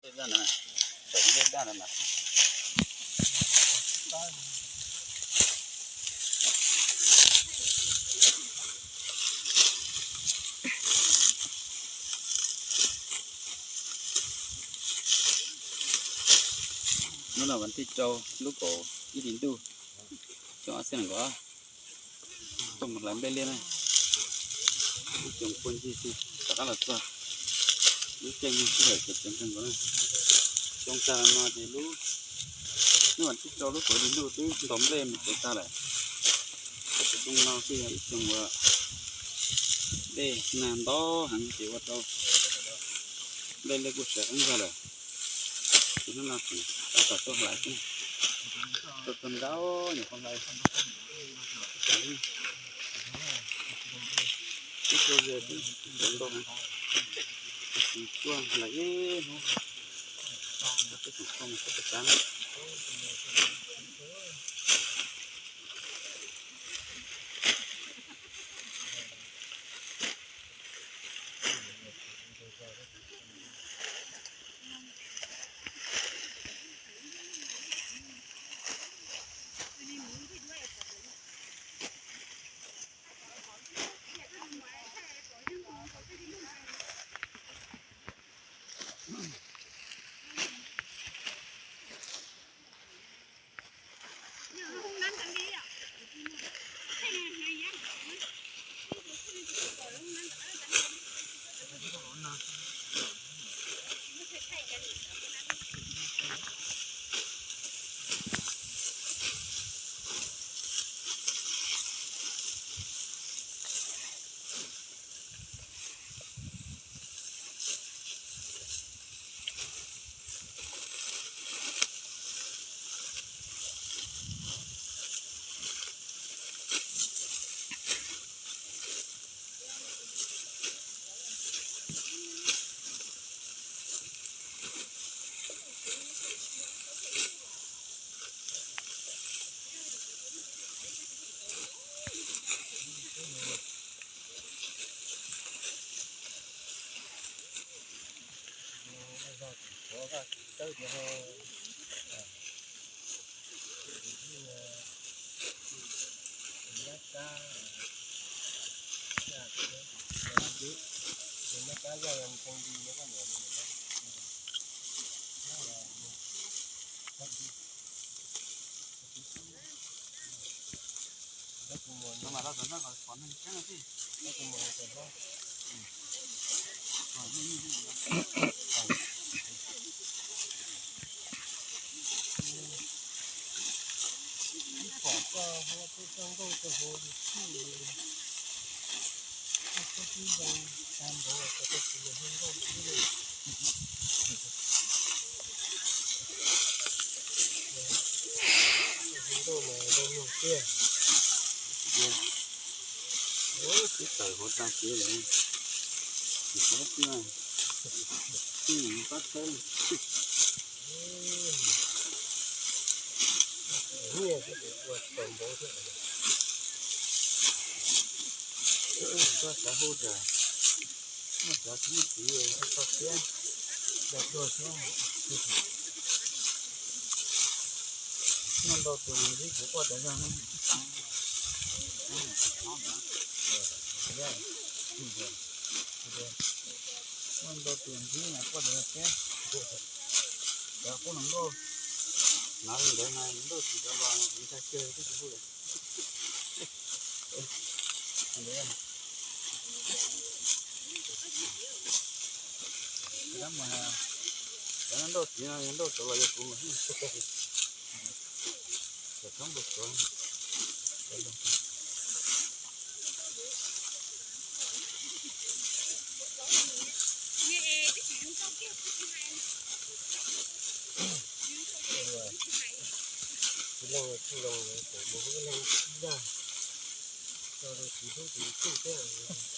Hnub no vas thib rau lub kaum ib hlis ntuj, xyoo ob txhiab nees nkaum, tuaj mus hlais nplej liaj na. Ib xyoo puag ncig xwb rov qab los txog. Lub caij nyoog sij hawm tseem ceev kawg nkaus na. Xyoo tag no ces lub, hnub vas thib rau lub kaum ib hlis ntuj twb ntaus nplej mus txog tag lawm. Tab sis xyoo no kuj yog ib xyoo uas dej nag ntau heev ces ua rau nplej liaj kuj sawv qeeb zog lawm. Ces hnub no tseem tab tom tuaj hlais xwb, tuaj txog ntau nyuam qhuav hlais. Ib co ze xwb, sawv ntau heev. Tuaj hlais ib hnub, peb tseem tuaj mus txog peb tsav na. Tib tawm hauv tag kev lawm, tsis paub xwb, tsis paub tshawb. Nyiaj xwb ces ua tau npaum thiab. Txhob xav hu tias muaj cov tsis muaj txiv txhob siab, daim duag thiab. Muaj ntau tus ntsib kuv quaj tas zog, muaj ntau tus ntsib kuv quaj tas zog thiab. Cov qub hluas nkauj, hnov li ntawd mas nkauj tsis cov los ntshai kawg twb tsis hu lawm. Cov nrauj txiv no yog nrauj tsuav los yog kuv mas, cov koob nrauj tsuav. Tsis leej tsis zoo, mus ib leeg ib zaj, tsis hlub tus tub thiab.